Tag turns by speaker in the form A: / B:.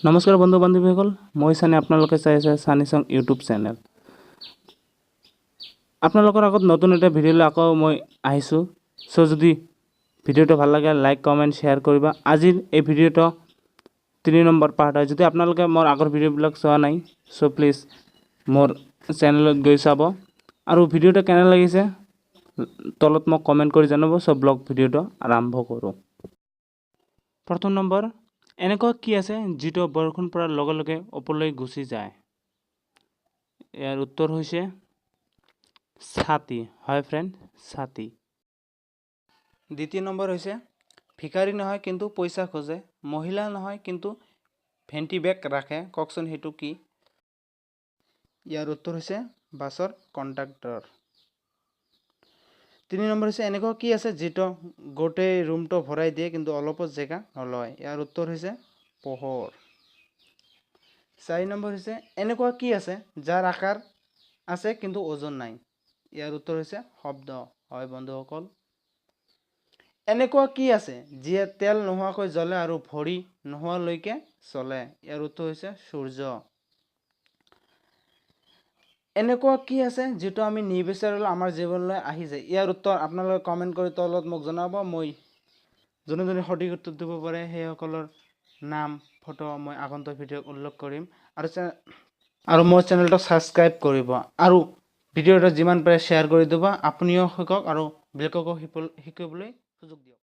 A: নমস্কাৰ বন্ধু বান্ধৱীসকল, মই চানি, আপোনালোকে চাই আছে চানি চং ইউটিউব চেনেল। আপোনালোকৰ আগত নতুন এটা ভিডিঅ'লৈ আকৌ মই আহিছোঁ। চ' যদি ভিডিঅ'টো ভাল লাগে, লাইক, কমেণ্ট, শ্বেয়াৰ কৰিবা। আজিৰ এই ভিডিঅ'টো 3 নম্বৰ পাৰ্ট হয়। যদি আপোনালোকে মোৰ আগৰ ভিডিঅ'বিলাক চোৱা নাই, চ' প্লিজ মোৰ চেনেলত গৈ চাব। আৰু ভিডিঅ'টো কেনে লাগিছে তলত মোক কমেণ্ট কৰি জনাব। চ' ব্লগ ভিডিঅ'টো আৰম্ভ কৰোঁ। প্ৰথম নম্বৰ, এনেকুৱা কি আছে যিটো বৰষুণ পৰাৰ লগে লগে ওপৰলৈ গুচি যায়? ইয়াৰ উত্তৰ হৈছে ছাতি। হয় ফ্ৰেণ্ড, ছাতি। দ্বিতীয় নম্বৰ হৈছে, ভিখাৰী নহয় কিন্তু পইচা খোজে, মহিলা নহয় কিন্তু ভেন্টি বেগ ৰাখে, কওকচোন সেইটো কি? ইয়াৰ উত্তৰ হৈছে বাছৰ কণ্ডাক্টৰ। 3 নম্বৰ হৈছে, এনেকুৱা কি আছে যিটো গোটেই ৰুমটো ভৰাই দিয়ে কিন্তু অলপো জেগা নলয়? ইয়াৰ উত্তৰ হৈছে পোহৰ। 4 নম্বৰ হৈছে, এনেকুৱা কি আছে যাৰ আকাৰ আছে কিন্তু ওজন নাই? ইয়াৰ উত্তৰ হৈছে শব্দ। হয় বন্ধুসকল। এনেকুৱা কি আছে যিয়ে তেল নোহোৱাকৈ জ্বলে আৰু ভৰি নোহোৱালৈকে চলে? ইয়াৰ উত্তৰ হৈছে সূৰ্য। এনেকুৱা কি আছে যিটো আমি নিবিচাৰিলেও আমাৰ জীৱনলৈ আহি যায়? ইয়াৰ উত্তৰ আপোনালোকে কমেণ্ট কৰি তলত মোক জনাব। মই যোনে যোনে সঠিক উত্তৰ দিব পাৰে সেইসকলৰ নাম, ফটো মই আগন্তুক ভিডিঅ'ত উল্লেখ কৰিম। আৰু মোৰ চেনেলটো ছাবস্ক্ৰাইব কৰিব আৰু ভিডিঅ'টো যিমান পাৰে শ্বেয়াৰ কৰি দিব। আপুনিও শিকক আৰু বেলেগকো শিকিবলৈ সুযোগ দিয়ক।